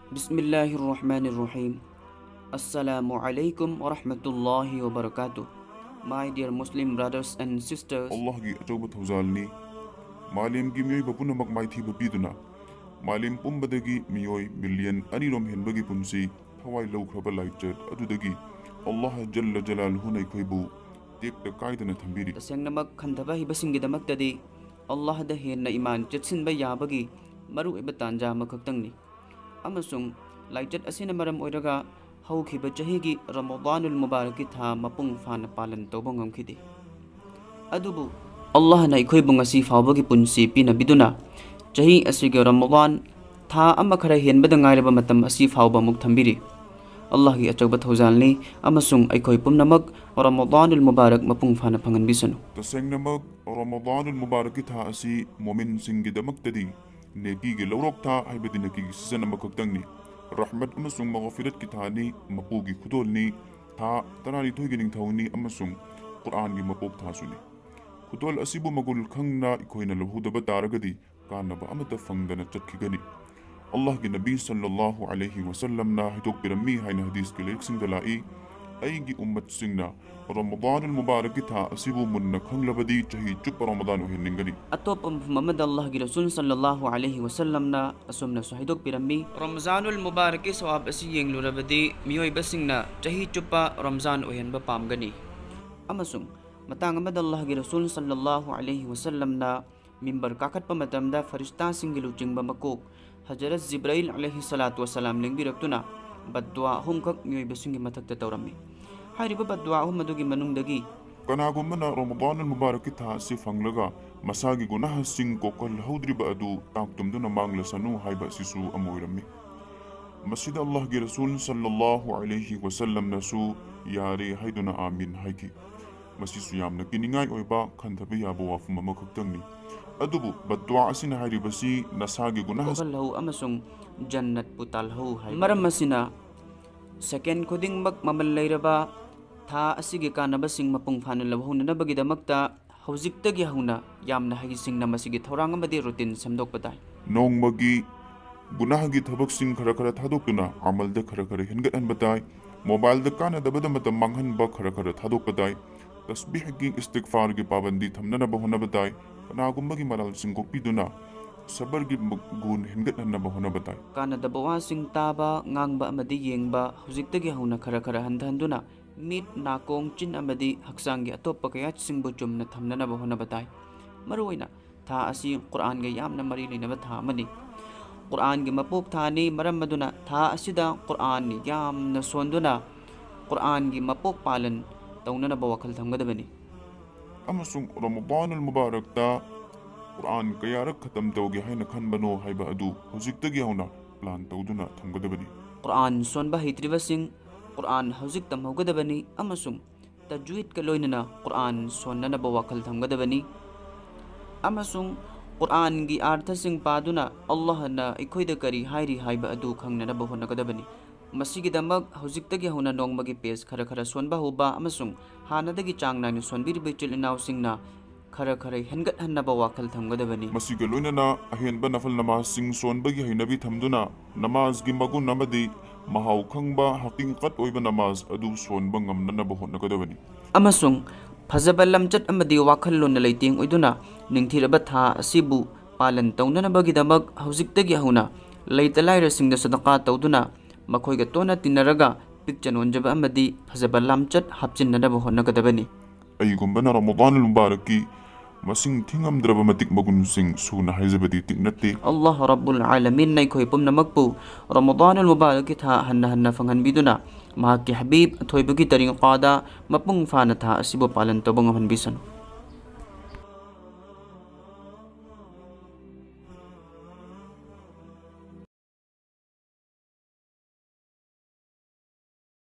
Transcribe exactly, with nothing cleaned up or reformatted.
بسم الله الرحمن الرحيم. السلام عليكم ورحمة الله وبركاته. My dear Muslim brothers and sisters, ꯑꯜꯂꯥꯍꯒꯤ ꯑꯆꯧꯕ ꯊꯧꯖꯥꯜꯅꯤ꯫ ꯃꯥꯂꯦꯝꯒꯤ ꯃꯤꯑꯣꯏꯕ ꯄꯨꯝꯅꯃꯛ ꯃꯥꯏꯊꯤꯕ ꯄꯤꯗꯨꯅ ꯃꯥꯂꯦꯝ ꯄꯨꯝꯕꯗꯒꯤ ꯃꯤꯑꯣꯏ ꯕꯤꯂꯤꯌꯟ ꯑꯅꯤꯔꯣꯝ ꯍꯦꯟꯕꯒꯤ ꯄꯨꯟꯁꯤ ꯊꯋꯥꯏ ꯂꯧꯈ꯭ꯔꯕ ꯂꯥꯏꯆꯠ ꯑꯗꯨꯗꯒꯤ ꯑꯜꯂꯥꯍ ꯖꯜꯂ ꯖꯂꯥꯂꯨꯍꯨꯅ ꯑꯩꯈꯣꯏꯕꯨ ꯇꯦꯛꯇ ꯀꯥꯏꯗꯅ ꯊꯝꯕꯤꯔꯤ꯫ ꯇꯁꯦꯡꯅꯃꯛ ꯈꯟꯊꯕ ꯍꯩꯕꯁꯤꯡꯒꯤꯗꯃꯛꯇꯗꯤ ꯑꯜꯂꯥꯍꯗ ꯍꯦꯟꯅ ꯏꯃꯥꯟ ꯆꯦꯠꯁꯤꯟꯕ ꯌꯥꯕꯒꯤ ꯃꯔꯨꯑꯣꯏꯕ ꯇꯥꯟꯖꯥ ꯑꯃꯈꯛꯇꯪꯅꯤ꯫ ꯑꯃꯁꯨꯡ ꯂꯥꯏꯆꯠ ꯑꯁꯤꯅ ꯃꯔꯝ ꯑꯣꯏꯔꯒ ꯍꯧꯈꯤꯕ ꯆꯍꯤꯒꯤ ꯔꯃꯗꯥꯅꯨꯜ ꯃꯨꯕꯥꯔꯛꯀꯤ ꯊꯥ ꯃꯄꯨꯡ ꯐꯥꯅ ꯄꯥꯂꯟ ꯇꯧꯕ ꯉꯝꯈꯤꯗꯦ꯫ ꯑꯗꯨꯕꯨ ꯑꯜꯂꯥꯍꯅ ꯑꯩꯈꯣꯏꯕꯨ ꯉꯁꯤ ꯐꯥꯎꯕꯒꯤ ꯄꯨꯟꯁꯤ ꯄꯤꯅꯕꯤꯗꯨꯅ ꯆꯍꯤ ꯑꯁꯤꯒꯤ ꯔꯃꯗꯥꯟ ꯊꯥ ꯑꯃ ꯈꯔ ꯍꯦꯟꯕꯗ ꯉꯥꯏꯔꯕ ꯃꯇꯝ ꯑꯁꯤ ꯐꯥꯎꯕ ꯑꯃꯨꯛ ꯊꯝꯕꯤꯔꯤ꯫ ꯑꯜꯂꯥꯍꯒꯤ ꯑꯆꯧꯕ ꯊꯧꯖꯥꯜꯅꯤ, ꯑꯃꯁꯨꯡ ꯑꯩꯈꯣꯏ ꯄꯨꯝꯅꯃꯛ ꯔꯃꯗꯥꯅꯨꯜ ꯃꯨꯕꯥꯔꯛ ꯃꯄꯨꯡ ꯐꯥꯅ ꯐꯪꯍꯟꯕꯤꯁꯅꯨ꯫ ꯇꯁꯦꯡꯅꯃꯛ ꯔꯃꯗꯥꯅꯨꯜ ꯃꯨꯕꯥꯔꯛꯀꯤ ꯊꯥ ꯑꯁꯤ ꯃꯣꯃꯤꯟꯁꯤꯡꯒꯤꯗꯃꯛꯇꯗꯤ ꯅꯦꯀꯤꯒꯤ ꯂꯧꯔꯣꯛ ꯊꯥ, ꯍꯥꯏꯕꯗꯤ ꯅꯦꯀꯤꯒꯤ ꯁꯤꯖꯟ ꯑꯃꯈꯛꯇꯪꯅꯤ꯫ ꯔꯍꯃꯠ ꯑꯃꯁꯨꯡ ꯃꯒꯐꯤꯔꯠꯀꯤ ꯊꯥꯅꯤ, ꯃꯄꯨꯒꯤ ꯈꯨꯗꯣꯜꯅꯤ, ꯊꯥ ꯇꯔꯥꯅꯤꯊꯣꯏꯒꯤ ꯅꯤꯡꯊꯧꯅꯤ ꯑꯃꯁꯨꯡ ꯀꯨꯔꯑꯥꯟꯒꯤ ꯃꯄꯣꯛ ꯊꯥꯁꯨꯅꯤ꯫ ꯈꯨꯗꯣꯜ ꯑꯁꯤꯕꯨ ꯃꯒꯨꯟ ꯈꯪꯅ ꯑꯩꯈꯣꯏꯅ ꯂꯧꯍꯧꯗꯕ ꯇꯥꯔꯒꯗꯤ ꯀꯥꯟꯅꯕ ꯑꯃꯠꯇ ꯐꯪꯗꯅ ꯆꯠꯈꯤꯒꯅꯤ꯫ ꯑꯜꯂꯥꯍꯒꯤ ꯅꯕꯤ ꯁꯜꯂꯜꯂꯥꯍꯨ ꯑꯂꯩꯍꯤ ꯋꯁꯜꯂꯝꯅ ꯍꯥꯏꯗꯣꯛꯄꯤꯔꯝꯃꯤ ꯍꯥꯏꯅ ꯍꯗꯤꯁꯀꯤ ꯂꯥꯏꯔꯤꯛꯁꯤꯡꯗ ꯂꯥꯛꯏ, "ꯑꯩꯒꯤ ꯎꯝꯃꯠꯁꯤꯡꯅ ꯔꯃꯗꯥꯅꯨꯜ ꯃꯨꯕꯥꯔꯛꯀꯤ ꯊꯥ ꯑꯁꯤꯕꯨ ꯃꯨꯟꯅ ꯈꯪꯂꯕꯗꯤ ꯆꯍꯤ ꯆꯨꯞꯄ ꯔꯃꯗꯥꯟ ꯑꯣꯏꯍꯟꯅꯤꯡꯒꯅꯤ"꯫ ꯑꯇꯣꯞꯄ ꯃꯐꯝ ꯑꯃꯗ ꯑꯜꯂꯥꯍꯒꯤ ꯔꯁꯨꯜ ꯁꯜꯂꯜꯂꯥꯍꯨ ꯑꯂꯩꯍꯤ ꯋꯁꯜꯂꯝꯅ ꯑꯁꯨꯝꯅꯁꯨ ꯍꯥꯏꯗꯣꯛꯄꯤꯔꯝꯃꯤ, "ꯔꯝꯖꯥꯅꯨꯜ ꯃꯨꯕꯥꯔꯛꯀꯤ ꯁꯋꯥꯕ ꯑꯁꯤ ꯌꯦꯡꯂꯨꯔꯕꯗꯤ ꯃꯤꯑꯣꯏꯕꯁꯤꯡꯅ ꯆꯍꯤ ꯆꯨꯞꯄ ꯔꯝꯖꯥꯟ ꯑꯣꯏꯍꯟꯕ ꯄꯥꯝꯒꯅꯤ"꯫ ꯑꯃꯁꯨꯡ ꯃꯇꯥꯡ ꯑꯃꯗ ꯑꯜꯂꯥꯍꯒꯤ ꯔꯁꯨꯜ ꯁꯜꯂꯜꯂꯥꯍꯨ ꯑꯂꯩꯍꯤ ꯋꯁꯜꯂꯝꯅ ꯃꯤꯝꯕꯔ ꯀꯥꯈꯠꯄ ꯃꯇꯝꯗ ꯐꯔꯤꯁꯇꯥꯁꯤꯡꯒꯤ ꯂꯨꯆꯤꯡꯕ ꯃꯀꯣꯛ ꯍꯖꯔꯠ ꯖꯤꯕ꯭ꯔꯥꯏꯜ ꯑꯂꯩꯍꯤ ꯁꯂꯥꯇꯨ ꯋꯁꯂꯥꯝ ꯂꯦꯡꯕꯤꯔꯛꯇꯨꯅ ꯕꯗꯗꯨꯋꯥ ꯑꯍꯨꯝꯈꯛ ꯃꯤꯑꯣꯏꯕꯁꯤꯡꯒꯤ ꯃꯊꯛꯇ ꯇꯧꯔꯝꯃꯤ꯫ ꯍꯥꯏꯔꯤꯕ ꯕꯗꯗꯨꯋꯥ ꯑꯍꯨꯝ ꯑꯗꯨꯒꯤ ꯃꯅꯨꯡꯗꯒꯤ ꯀꯅꯥꯒꯨꯝꯕꯅ ꯔꯃꯗꯥꯅꯨꯜ ꯃꯨꯕꯥꯔꯛꯀꯤ ꯊꯥ ꯑꯁꯤ ꯐꯪꯂꯒ ꯃꯁꯥꯒꯤ ꯒꯨꯅꯥꯍꯁꯤꯡ ꯀꯣꯛꯍꯜꯍꯧꯗ꯭ꯔꯤꯕ ꯑꯗꯨ ꯇꯥꯛ ꯇꯨꯝꯗꯨꯅ ꯃꯥꯡꯂꯁꯅꯨ ꯍꯥꯏꯕ ꯑꯁꯤꯁꯨ ꯑꯃ ꯑꯣꯏꯔꯝꯃꯤ꯫ ꯃꯁꯤꯗ ꯑꯜꯂꯥꯍꯒꯤ ꯔꯁꯨꯜ ꯁꯜꯂꯜꯂꯥꯍꯨ ꯑꯂꯩꯍꯤ ꯋꯁꯜꯂꯝꯅꯁꯨ "ꯌꯥꯔꯦ" ꯍꯥꯏꯗꯨꯅ "ꯑꯥꯃꯤꯟ" ꯍꯥꯏꯈꯤ꯫ ꯃꯁꯤꯁꯨ ꯌꯥꯝꯅ ꯀꯤꯅꯤꯡꯉꯥꯏ ꯑꯣꯏꯕ, ꯈꯟꯊꯕ ꯌꯥꯕ ꯋꯥꯐꯝ ꯑꯃꯈꯛꯇꯪꯅꯤ꯫ ꯑꯗꯨꯕꯨ ꯕꯗꯗꯨꯋꯥ ꯑꯁꯤꯅ ꯍꯥꯏꯔꯤꯕꯁꯤ ꯅꯁꯥꯒꯤ ꯒꯨꯅꯥꯍ ꯀꯣꯛꯍꯜꯍꯧ ꯑꯃꯁꯨꯡ ꯖꯟꯅꯠꯄꯨ ꯇꯥꯜꯍꯧ ꯍꯥꯏꯕ꯫ ꯃꯔꯝ ꯑꯁꯤꯅ ꯁꯦꯀꯦꯟ ꯈꯨꯗꯤꯡꯃꯛ ꯃꯃꯜ ꯂꯩꯔꯕ ꯊꯥ ꯑꯁꯤꯒꯤ ꯀꯥꯟꯅꯕꯁꯤꯡ ꯃꯄꯨꯡ ꯐꯥꯅ ꯂꯧꯍꯧꯅꯅꯕꯒꯤꯗꯃꯛꯇ ꯍꯧꯖꯤꯛꯇꯒꯤ ꯍꯧꯅ ꯌꯥꯝꯅ ꯍꯩꯁꯤꯡꯅ ꯃꯁꯤꯒꯤ ꯊꯧꯔꯥꯡ ꯑꯃꯗꯤ ꯔꯨꯇꯤꯟ ꯁꯦꯝꯗꯣꯛꯄ ꯇꯥꯏ꯫ ꯅꯣꯡꯃꯒꯤ ꯒꯨꯅꯥꯍꯒꯤ ꯊꯕꯛꯁꯤꯡ ꯈꯔ ꯈꯔ ꯊꯥꯗꯣꯛꯇꯨꯅ ꯑꯃꯜꯗ ꯈꯔ ꯈꯔ ꯍꯦꯟꯒꯠꯍꯟꯕ ꯇꯥꯏ꯫ ꯃꯣꯕꯥꯏꯜꯗ ꯀꯥꯟꯅꯗꯕꯗ ꯃꯇꯝ ꯃꯥꯡꯍꯟꯕ ꯈꯔ ꯈꯔ ꯊꯥꯗꯣꯛꯄ ꯇꯥꯏ꯫ ꯇꯁꯕꯤꯍꯒꯤ ꯏꯁꯇꯤꯒꯐꯥꯔꯒꯤ ꯄꯥꯕꯟꯗꯤ ꯊꯝꯅꯅꯕ ꯍꯣꯠꯅꯕ ꯇꯥꯏ꯫ ꯀꯅꯥꯒꯨꯝꯕꯒꯤ ꯃꯔꯥꯜꯁꯤꯡ ꯀꯣꯛꯄꯤꯗꯨꯅ ꯁꯕꯔꯒꯤ ꯃ-, ꯒꯨꯟ ꯍꯦꯟꯒꯠꯍꯟꯅꯕ ꯍꯣꯠꯅꯕ ꯇꯥꯏ꯫ ꯀꯥꯟꯅꯗꯕ ꯋꯥꯁꯤꯡ ꯇꯥꯕ, ꯉꯥꯡꯕ ꯑꯃꯗꯤ ꯌꯦꯡꯕ ꯍꯧꯖꯤꯛꯇꯒꯤ ꯍꯧꯅ ꯈꯔ ꯈꯔ ꯍꯟꯊꯍꯟꯗꯨꯅ ꯃꯤꯠ, ꯅꯥꯀꯣꯡ, ꯆꯤꯟ ꯑꯃꯗꯤ ꯍꯛꯆꯥꯡꯒꯤ ꯑꯇꯣꯞꯄ ꯀꯌꯥꯠꯁꯤꯡꯕꯨ ꯆꯨꯝꯅ ꯊꯝꯅꯅꯕ ꯍꯣꯠꯅꯕ ꯇꯥꯏ꯫ ꯃꯔꯨꯑꯣꯏꯅ ꯊꯥ ꯑꯁꯤ ꯀꯨꯔꯥꯟꯒ ꯌꯥꯝꯅ ꯃꯔꯤ ꯂꯩꯅꯕ ꯊꯥ ꯑꯃꯅꯤ꯫ ꯀꯨꯔꯥꯟꯒꯤ ꯃꯄꯣꯛ ꯊꯥꯅꯤ, ꯃꯔꯝ ꯑꯗꯨꯅ ꯊꯥ ꯑꯁꯤꯗ ꯀꯨꯔꯥꯟ ꯌꯥꯝꯅ ꯁꯣꯟꯗꯨꯅ ꯀꯨꯔꯥꯟꯒꯤ ꯃꯄꯣꯛ ꯄꯥꯂꯟ ꯇꯧꯅꯅꯕ ꯋꯥꯈꯜ ꯊꯝꯒꯗꯕꯅꯤ꯫ ꯑꯃꯁꯨꯡ ꯔꯃꯗꯥꯟ ꯑꯜ ꯃꯨꯕꯥꯔꯛꯇ ꯀꯨꯔꯥꯟ ꯀꯌꯥꯔꯛ ꯈꯇꯝ ꯇꯧꯒꯦ ꯍꯥꯏꯅ ꯈꯟꯕꯅꯣ ꯍꯥꯏꯕ ꯑꯗꯨ ꯍꯧꯖꯤꯛꯇꯒꯤ ꯍꯧꯅ ꯄ꯭ꯂꯥꯟ ꯇꯧꯗꯨꯅ ꯊꯝꯒꯗꯕꯅꯤ꯫ ꯀꯨꯔꯥꯟ ꯁꯣꯟꯕ ꯍꯩꯇ꯭ꯔꯤꯕꯁꯤꯡ ꯀꯨꯔꯥꯟ ꯍꯧꯖꯤꯛ ꯇꯝꯍꯧꯒꯗꯕꯅꯤ ꯑꯃꯁꯨꯡ ꯇꯖ꯭ꯋꯤꯗꯀ ꯂꯣꯏꯅꯅ ꯀꯨꯔꯥꯟ ꯁꯣꯟꯅꯅꯕ ꯋꯥꯈꯜ ꯊꯝꯒꯗꯕꯅꯤ꯫ ꯑꯃꯁꯨꯡ ꯀꯨꯔꯥꯟꯒꯤ ꯑꯥꯔꯊꯁꯤꯡ ꯄꯥꯗꯨꯅ ꯑꯜꯂꯥꯍꯅ ꯑꯩꯈꯣꯏꯗ ꯀꯔꯤ ꯍꯥꯏꯔꯤ ꯍꯥꯏꯕ ꯑꯗꯨ ꯈꯪꯅꯅꯕ ꯍꯣꯠꯅꯒꯗꯕꯅꯤ꯫ ꯃꯁꯤꯒꯤꯗꯃꯛ ꯍꯧꯖꯤꯛꯇꯒꯤ ꯍꯧꯅ ꯅꯣꯡꯃꯒꯤ ꯄꯦꯖ ꯈꯔ ꯈꯔ ꯁꯣꯟꯕ ꯍꯧꯕ ꯑꯃꯁꯨꯡ ꯍꯥꯟꯅꯗꯒꯤ ꯆꯥꯡ ꯅꯥꯏꯅ ꯁꯣꯟꯕꯤꯔꯤꯕ ꯏꯆꯤꯜ ꯏꯅꯥꯎꯁꯤꯡꯅ ꯈꯔ ꯈꯔ ꯍꯦꯟꯒꯠꯍꯟꯅꯕ ꯋꯥꯈꯜ ꯊꯝꯒꯗꯕꯅꯤ꯫ ꯃꯁꯤꯒ ꯂꯣꯏꯅꯅ ꯑꯍꯦꯟꯕ ꯅꯐꯜ ꯅꯃꯥꯖꯁꯤꯡ ꯁꯣꯟꯕꯒꯤ ꯍꯩꯅꯕꯤ ꯊꯝꯗꯨꯅ ꯅꯃꯥꯖꯒꯤ ꯃꯒꯨꯟ ꯑꯃꯗꯤ ꯃꯍꯥꯎ ꯈꯪꯕ ꯍꯀꯤꯀꯠ ꯑꯣꯏꯕ ꯅꯃꯥꯖ ꯑꯗꯨ ꯁꯣꯟꯕ ꯉꯝꯅꯅꯕ ꯍꯣꯠꯅꯒꯗꯕꯅꯤ꯫ ꯑꯃꯁꯨꯡ ꯐꯖꯕ ꯂꯝꯆꯠ ꯑꯃꯗꯤ ꯋꯥꯈꯜꯂꯣꯟꯅ ꯂꯩꯇꯦꯡ ꯑꯣꯏꯗꯨꯅ ꯅꯤꯡꯊꯤꯔꯕ ꯊꯥ ꯑꯁꯤꯕꯨ ꯄꯥꯂꯟ ꯇꯧꯅꯅꯕꯒꯤꯗꯃꯛ ꯍꯧꯖꯤꯛꯇꯒꯤ ꯍꯧꯅ ꯂꯩꯇ ꯂꯥꯏꯔꯁꯤꯡꯗ ꯁꯗꯀꯥ ꯇꯧꯗꯨꯅ ꯃꯈꯣꯏꯒ ꯇꯣꯟꯅ ꯇꯤꯟꯅꯔꯒ ꯄꯤꯛꯆ ꯅꯣꯟꯖꯕ ꯑꯃꯗꯤ ꯐꯖꯕ ꯂꯝꯆꯠ ꯍꯥꯞꯆꯤꯟꯅꯅꯕ ꯍꯣꯠꯅꯒꯗꯕꯅꯤ꯫ ꯑꯩꯒꯨꯝꯕꯅ ꯔꯃꯗꯥꯟ ꯃꯨꯕꯥꯔꯛꯀꯤ ꯃꯁꯤꯡ ꯊꯤꯉꯝꯗ꯭ꯔꯕ ꯃꯇꯤꯛ ꯃꯒꯨꯟꯁꯤꯡ ꯁꯨꯅ ꯍꯥꯏꯖꯕꯗꯤ ꯇꯤꯛ ꯅꯠꯇꯦ꯫ ꯑꯜꯂꯥꯍ ꯔꯕꯨꯜ ꯑꯥꯂꯃꯤꯟꯅ ꯑꯩꯈꯣꯏ ꯄꯨꯝꯅꯃꯛꯄꯨ ꯔꯃꯗꯥꯟ ꯑꯜ ꯃꯨꯕꯥꯔꯛꯀꯤ ꯊꯥ ꯍꯟꯅ ꯍꯟꯅ ꯐꯪꯍꯟꯕꯤꯗꯨꯅ ꯃꯍꯥꯛꯀꯤ ꯍꯕꯤꯕ ꯑꯊꯣꯏꯕꯒꯤ ꯇꯔꯤꯀꯥꯗ ꯃꯄꯨꯡ ꯐꯥꯅ ꯊꯥ ꯑꯁꯤꯕꯨ ꯄꯥꯂꯟ ꯇꯧꯕ ꯉꯝꯍꯟꯕꯤꯁꯅꯨ꯫